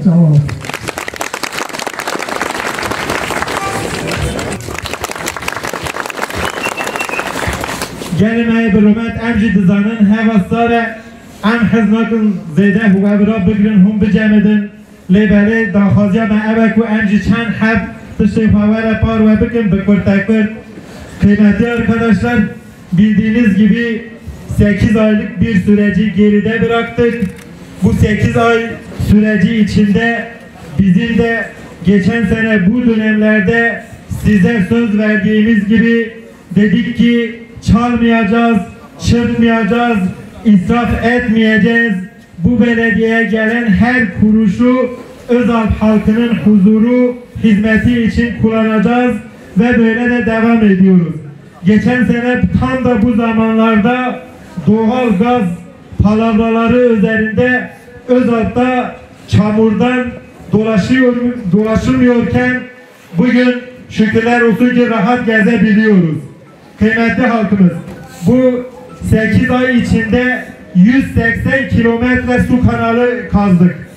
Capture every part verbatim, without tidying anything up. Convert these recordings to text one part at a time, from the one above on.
Çawa. Gelê me yê bi rûmet, em jî dizanin heva sar e, em hez nakin zêde we bi ra bigirin, hûn bicemidin. Lê belê daxwaziya me ew e ku em jî çend heb tiştê xwe were parve bikin bi kurtekurt. Kıymetli arkadaşlar, bildiğiniz gibi sekiz aylık bir süreci geride bıraktık. Bu sekiz ay süreci içinde bizim de geçen sene bu dönemlerde size söz verdiğimiz gibi dedik ki çalmayacağız, çırpmayacağız, israf etmeyeceğiz. Bu belediyeye gelen her kuruşu Özalp halkının huzuru, hizmeti için kullanacağız ve böyle de devam ediyoruz. Geçen sene tam da bu zamanlarda doğal gaz palavraları üzerinde Özalp'ta çamurdan dolaşıyor, dolaşılmıyorken bugün şükürler olsun ki rahat gezebiliyoruz. Kıymetli halkımız, bu sekiz ay içinde yüz seksen kilometre su kanalı kazdık.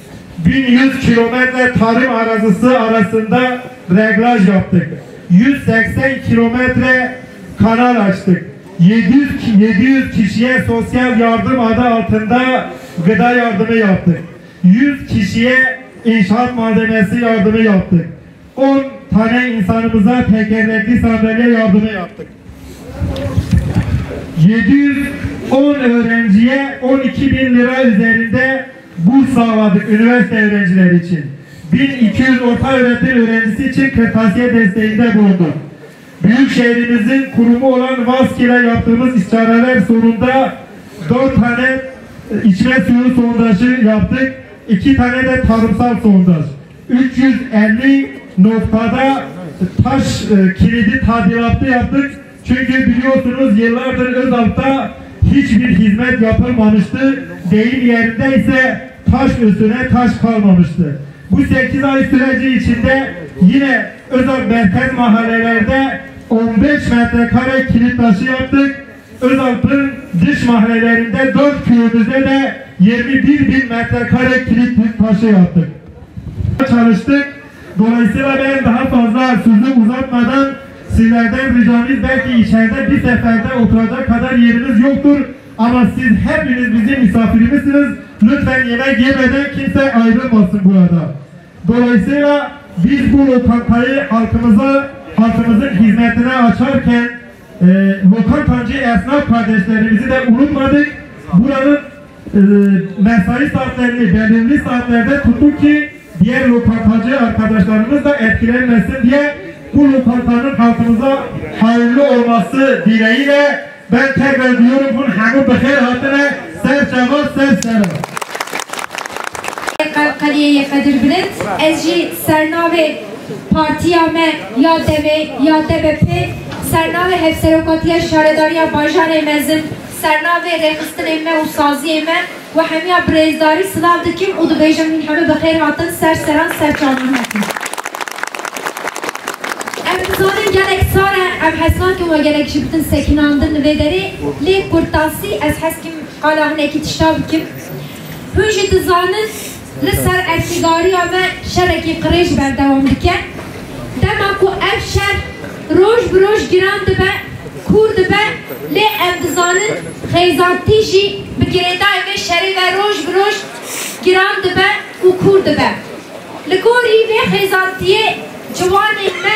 Bin yüz kilometre tarım arazisi arasında reglaj yaptık. Yüz seksen kilometre kanal açtık. Yedi yüz, yedi yüz kişiye sosyal yardım adı altında gıda yardımı yaptık. Yüz kişiye inşaat malzemesi yardımı yaptık. On tane insanımıza tekerlekli sandalye yardımı yaptık. Yedi yüz on öğrenciye on iki bin lira üzerinde burs sağladık üniversite öğrencileri için. Bin iki yüz orta öğretim öğrencisi için kırtasiye desteğinde bulunduk. Büyükşehirimizin kurumu olan Vask ile yaptığımız istişareler sonunda dört tane içme suyu sondajı yaptık, iki tane de tarımsal sondaj. Üç yüz elli noktada taş, e, kilidi tadilatı yaptık. Çünkü biliyorsunuz, yıllardır Özalp'ta hiçbir hizmet yapılmamıştı. Deyim yerindeyse, taş üstüne taş kalmamıştı. Bu sekiz ay süreci içinde yine Özalp merkez mahallelerde on beş metrekare kilit taşı yaptık. Özalp'ın dış mahallelerinde dört köyümüzde de yirmi bir bin metrekare kilit taşı yaptık. Çalıştık. Dolayısıyla ben daha fazla sözü uzatmadan, sizlerden ricamız, belki içeride bir seferde oturacak kadar yerimiz yoktur. Ama siz hepiniz bizim misafirimizsiniz. Lütfen yemek yemeden kimse ayrılmasın burada. Dolayısıyla biz bu lokantayı halkımıza, halkımızın hizmetine açarken, e, lokantacı esnaf kardeşlerimizi de unutmadık. Buranın, e, mesai saatlerini belirli saatlerde tuttuk ki diğer lokantacı arkadaşlarımız da etkilenmesin diye bu lokantanın halkımıza hayırlı olması dileğiyle ben tekrar diyorum, hûn hemû bi xêr hatine, ser çava, ser sera. Qelqeliyê yê qedirbilind. Ez jî sernavê partiya me ya demê ya D B P, sernavê Hevserokatiya Şaredariya Bajarê Mezin, sernavê rêxistinê me û saziyê me we hemiya bi rêzdarî silav dikim û dibêjim hûn hemû bi xêr hatin, ser seran, ser çavan hatin. Em dizanin gelek sar e, em hez nakin we gelek jî bitin sekinandin li vê derê, lê kurtasî ez hez kim qala hinekî tişta bikim. Hûn jî dizanin li ser erkîgariya me şerekî qirêj berdewam dike. Dema ku ev şer roj bi roj giran dibe, kûr dibe, lê em dizanin xêzantî jî bi girêdayê vê şerê ve roj bi roj giran dibe û kûr dibe. Li gorî vê xêzantiyê ciwanên me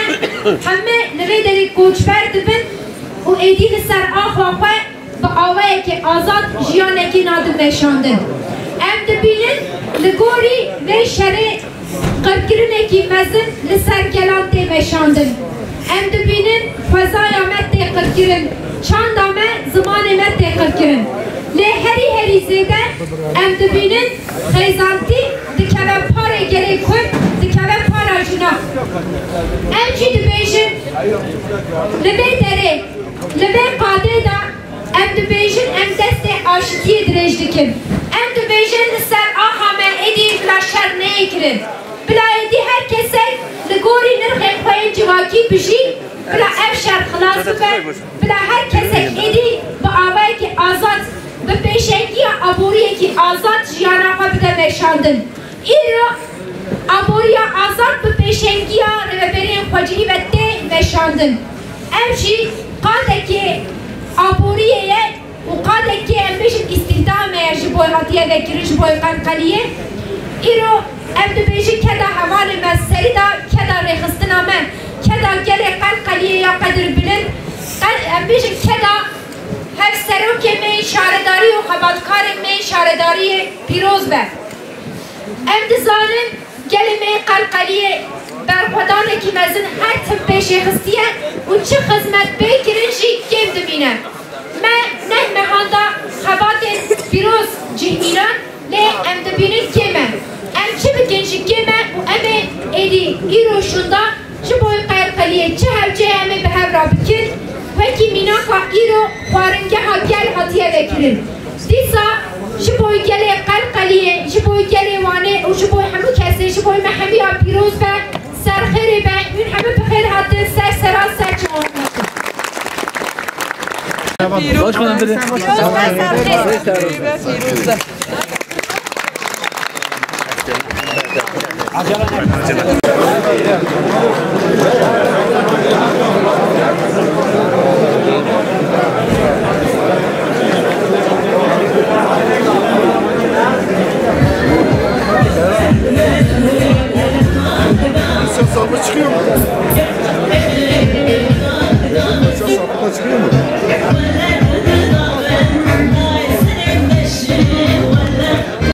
heme li vê derê koçber dibin û êdî li ser axa xwe bi awayekî azad jiyanekî nadin meşandin. Em dibînin li gorî vê şerê qirkirinekî mezin li ser gelan tê meşandin. Em dibînin xwezaya me tê qirkirin, çanda me, zimanê me tê qirkirin. Lê herî herî zêde em dibînin xêzantî dikeve parê gelê Kurd, dikeve para jina. Em jî dibêjin, li vê derê, li vê qadê de em dibêjin, em destê aşitiyê dirêj dikin. Em dibêjin, li ser axa me êdî bila şer neyê kirin. Bila êdî her kesek li gorî nirxên xwe yên civakî bijî, bila ev şer xilas bibe, bila her kesek êdî bi avayekî azad, bi pêşengiya aboriyekî azad jiyana xwe bide meşandin. Îro Ya azad bi pêşengiya rêveberiyên xwecihî ve tê meşandin. Ev jî qadekê aboriyê ye û qadekê, em bêjin, îstîhdamê ye ji bo hatiye vekirin, ji bo Qelqeliyê. Îro em dibêjin keda hevalê me serî da, keda rêxistina me, keda gelê Qelqeliyê ya qedirbilind, qe-, em bêjin keda hevserokê me yê şaredarî û xebatkarên me yê şaredariyê pîroz be. Em dizanin gelê me yê Qelqeliyê berxwedanekî mezin her tim pêşê xistiye û çi xizmet bê kirin jî kêm dimîne. Me neh mehan da xebatên pîroz cih mînan, lê em dibînin kêm e. Em çi bikin jî kêm e û em ê êdî îro şûnda ji bo Qelqeliyê çi hewceyê em ê bi hev re bikin, wekî mînaka îro xwaringeha gel hatiye vekirin. Dîsa ji bo gelê Qelqeliyê, ji bo gelê Wanê û ji bo hemû kesê, ji bo me hemiya pîroz be, ser xêrê be, hûn hemû bi xêr hatin, ser seran, ser çavan hatin. Hoş bulduk.